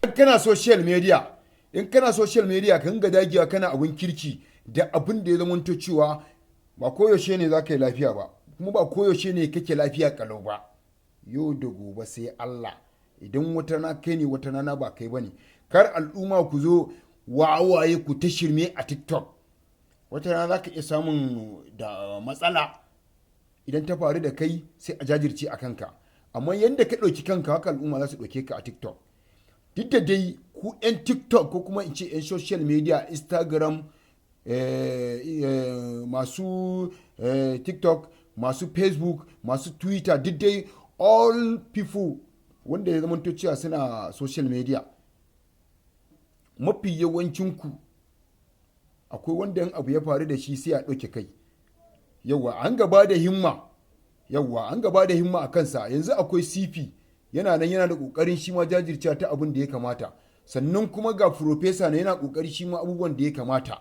In kana social media, in kana social media, ka ga dagewa kana abin kirki da abin da ya zamanto cewa ba koyaushe ne za ka yi lafiya ba, kuma ba koyaushe ne kake lafiya kalau ba. Yau da gobe sai Allah. Idan wata rana kai ne, wata rana ba kai bane. Kar al'umma ku zo wawaye ku ta shirme a TikTok. Wata rana za ka iya samun da matsala. Idan ta faru da kai, sai a jajirce a kanka. Amma yadda ka ɗauki kanka, haka al'umma za su ɗauke ka a TikTok. Duk da dai ku 'yan TikTok, ko kuma in ce 'yan social media, Instagram, masu TikTok, masu Facebook, masu Twitter, duk dai all people wanda ya zamanto cewa suna social media, mafi yawancinku akwai wanda in abu ya faru da shi sai a ɗauke kai. Yauwa, an gaba da himma. Yauwa, an gaba da himma a kansa. Yanzu akwai CP, yana nan yana da ƙoƙarin shi ma jajircewa ta abin da ya kamata. Sannan kuma ga Professor na yana ƙoƙari shi ma abubuwan da ya kamata.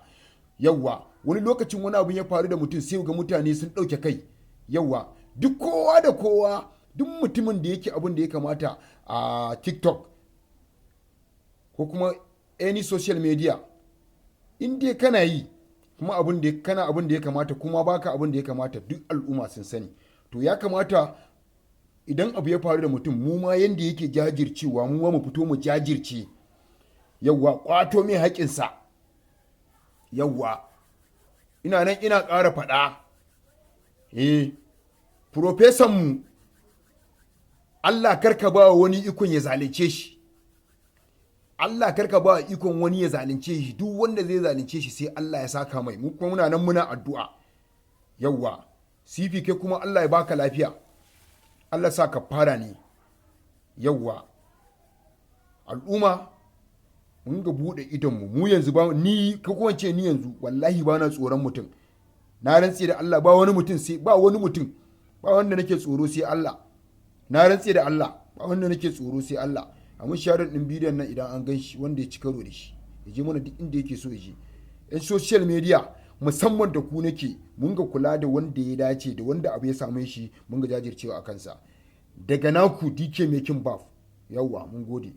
Yauwa, wani lokacin wani abu ya faru da mutum, sai ga mutane sun ɗauke kai. Yauwa, duk kowa da kowa, duk mutumin da yake abin da ya kamata a TikTok ko kuma any social media, in dai kana yi kuma abin da kana abin da ya kamata, kuma baka abin da ya kamata, duk al'umma sun sani. To, ya kamata idan abu ya faru da mutum, mu ma yanda yake jajircewa, mu ma mu fito mu jajirce. Yawwa, kwato mai haƙinsa. Yawwa, ina nan ina ƙara faɗa, profesan mu, Allah karka ba wani ikon ya zalunce shi. Allah karka ba ikon wani ya zalunce shi. Duk wanda zai zalunce shi, sai Allah ya saka mai. Mu kuma muna nan muna addu'a. Yawwa, CP, kai kuma Allah ya baka lafiya, Allah sa ka fara ne. Yawwa, al'umma, mun ga buɗe idonmu. Mu yanzu ba ni ka kuma ce ni yanzu wallahi ba na tsoron mutum. Na rantse da Allah, ba wani mutum, sai ba wani mutum, ba wanda nake tsoro sai Allah. Na rantse da Allah, ba wanda nake tsoro sai Allah. A mun share din bidiyon nan, idan an gan shi, wanda ya ci karo da shi, ya je mana duk inda yake so ya je. Yan social media, musamman da ku nake, mun ga kula da wanda ya dace da wanda abu ya same shi, mun ga jajircewa a kansa. Daga naku DK Making Baf. Yawwa, mun gode.